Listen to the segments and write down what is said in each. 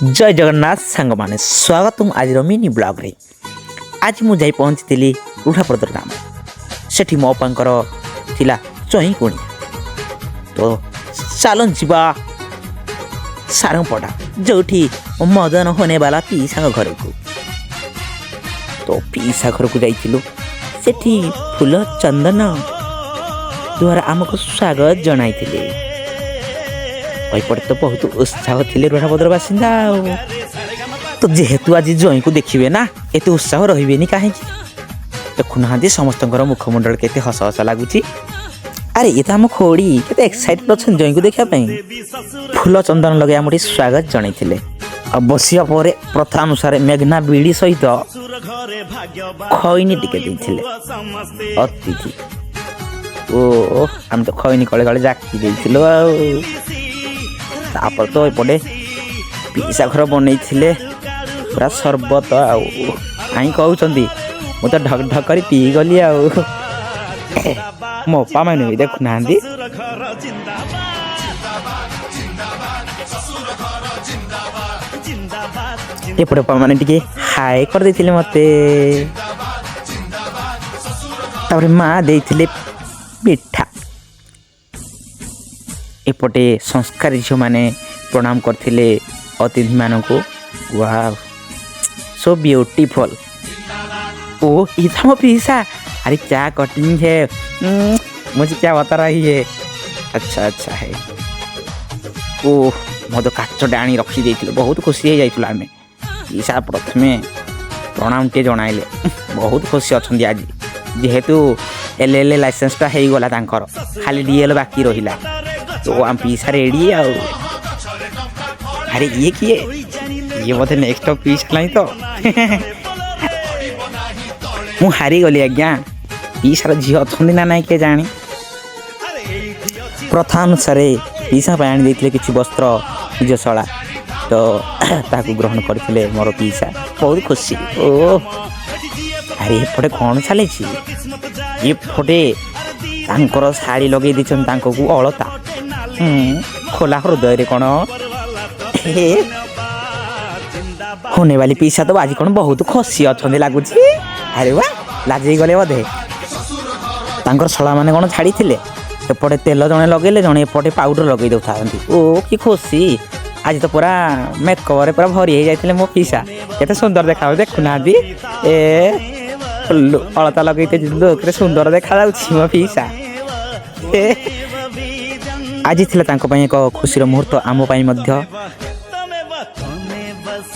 ଜୟ ଜଗନ୍ନାଥ ସାଙ୍ଗମାନେ, ସ୍ୱାଗତ ଆଜିର ମିନି ବ୍ଲଗ୍ରେ। ଆଜି ମୁଁ ଯାଇ ପହଞ୍ଚିଥିଲି ରୁଢ଼ାପଦର ଗ୍ରାମ। ସେଠି ମୋ ଅପାଙ୍କର ଥିଲା ଚଇଁକୁଣିଆ। ତ ଚାଲନ୍ତୁ ଯିବା ସାରଙ୍ଗପଡ଼ା, ଯେଉଁଠି ମଦନ ହୋନେବାଲା ପିଇସାଙ୍କ ଘରକୁ। ତ ପିଇସା ଘରକୁ ଯାଇଥିଲୁ। ସେଠି ଫୁଲ ଚନ୍ଦନ ଦ୍ୱାରା ଆମକୁ ସ୍ୱାଗତ ଜଣାଇଥିଲେ। ଏପଟେ ତ ବହୁତ ଉତ୍ସାହ ଥିଲେ ରୁଢ଼ାପଦର ବାସିନ୍ଦା। ଆଉ ତ ଯେହେତୁ ଆଜି ଜଇଁକୁ ଦେଖିବେ ନା, ଏତେ ଉତ୍ସାହ ରହିବେନି କାହିଁକି? ଦେଖୁନାହାନ୍ତି, ସମସ୍ତଙ୍କର ମୁଖମଣ୍ଡଳ କେତେ ହସ ହସ ଲାଗୁଛି। ଆରେ, ଇଏ ତ ଆମ ଖୋଡ଼ି, କେତେ ଏକ୍ସାଇଟେଡ୍ ଅଛନ୍ତି ଜଇଁକୁ ଦେଖିବା ପାଇଁ। ଫୁଲ ଚନ୍ଦନ ଲଗାଇ ଆମଠି ସ୍ୱାଗତ ଜଣାଇଥିଲେ। ଆଉ ବସିବା ପରେ ପ୍ରଥା ଅନୁସାରେ ମେଘନା ବିଡ଼ି ସହିତ ଖଇନି ଟିକେ ଦେଇଥିଲେ ଅତିଥି। ଓ, ଆମେ ତ ଖଇନି କଳେ କଳେ ଜାକି ଦେଇଥିଲୁ। ଆଉ ତାପରେ ତ ଏପଟେ ପିଇସା ଘର ବନେଇଥିଲେ ପୁରା ସରବତ। ଆଉ କାହିଁ କହୁଛନ୍ତି, ମୁଁ ତ ଢକ୍ ଢକ୍ କରି ପିଇଗଲି। ଆଉ ମୋ ଅପା ମାନେ ବି ଦେଖୁନାହାନ୍ତି। ଏପଟେ ଅପା ମାନେ ଟିକେ ହାଏ କରିଦେଇଥିଲେ ମତେ। ତାପରେ ମା ଦେଇଥିଲେ ମିଠା। ଏପଟେ ସଂସ୍କାରୀ ଝିଅମାନେ ପ୍ରଣାମ କରିଥିଲେ ଅତିଥିମାନଙ୍କୁ। Wow, show beautiful! ओ, ये था ମୋ ପିଇସା। अरे, क्या कटिंग है! मुझे क्या बता रही है? अच्छा अच्छा है। ଓ, ମୋ ତ କାଚଟା ଆଣି ରଖିଦେଇଥିଲୁ, ବହୁତ ଖୁସି ହେଇଯାଇଥିଲୁ ଆମେ। ପିଇସା ପ୍ରଥମେ ପ୍ରଣାମଟିଏ ଜଣାଇଲେ। ବହୁତ ଖୁସି ଅଛନ୍ତି ଆଜି, ଯେହେତୁ ଏଲ୍ ଏଲ୍ ଲାଇସେନ୍ସଟା ହେଇଗଲା ତାଙ୍କର, ଖାଲି ଡିଏଲ୍ ବାକି ରହିଲା। ତ ଆମ ପିଇସା ରେଡ଼ି। ଆଉ ଆରେ, ଇଏ କିଏ? ଇଏ ବୋଧେ ନେକ୍ସଟ ପିଇସା ନାହିଁ ତ? ମୁଁ ହାରିଗଲି ଆଜ୍ଞା। ପିଇସାର ଝିଅ ଅଛନ୍ତି ନା ନାଇଁ କିଏ ଜାଣି। ପ୍ରଥା ଅନୁସାରେ ପିଇସା ପାଇଁ ଆଣି ଦେଇଥିଲେ କିଛି ବସ୍ତ୍ର ନିଜ ଶଳା, ତ ତାହାକୁ ଗ୍ରହଣ କରିଥିଲେ ମୋର ପିଇସା, ବହୁତ ଖୁସି। ଓ, ଆରେ, ଏପଟେ କ'ଣ ଚାଲିଛି? ଏପଟେ ତାଙ୍କର ଶାଢ଼ୀ ଲଗେଇ ଦେଇଛନ୍ତି, ତାଙ୍କକୁ ଅଳତା। ଖୋଲା ହୃଦୟରେ କ'ଣ ହୋନେବାଲି ପିଇସା ତ ଆଜି କ'ଣ ବହୁତ ଖୁସି ଅଛନ୍ତି ଲାଗୁଛି। ଆରେ ବା, ଲାଜେଇ ଗଲେ ବୋଧେ। ତାଙ୍କର ଶଳାମାନେ କ'ଣ ଛାଡ଼ିଥିଲେ? ଏପଟେ ତେଲ ଜଣେ ଲଗେଇଲେ, ଜଣେ ଏପଟେ ପାଉଡର ଲଗେଇ ଦେଉଥାନ୍ତି। ଓ, କି ଖୁସି! ଆଜି ତ ପୁରା ମେକଅପରେ ପୁରା ଭରି ହେଇଯାଇଥିଲେ ମୋ ପିଇସା। କେତେ ସୁନ୍ଦର ଦେଖାଯାଉଛି ଦେଖୁନାହାନ୍ତି। ଏ ଅଳତା ଲଗେଇ କେତେ ସୁନ୍ଦର ଦେଖାଯାଉଛି ମୋ ପିଇସା। ଏ ଆଜି ଥିଲା ତାଙ୍କ ପାଇଁ ଏକ ଖୁସିର ମୁହୂର୍ତ୍ତ, ଆମ ପାଇଁ ମଧ୍ୟ।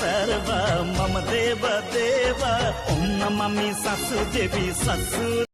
ସର୍ବ ମମ ଦେବ ଦେବ ଓମ୍ ନମାମି ଶାଶୁ ଦେବୀ ଶାଶୁ।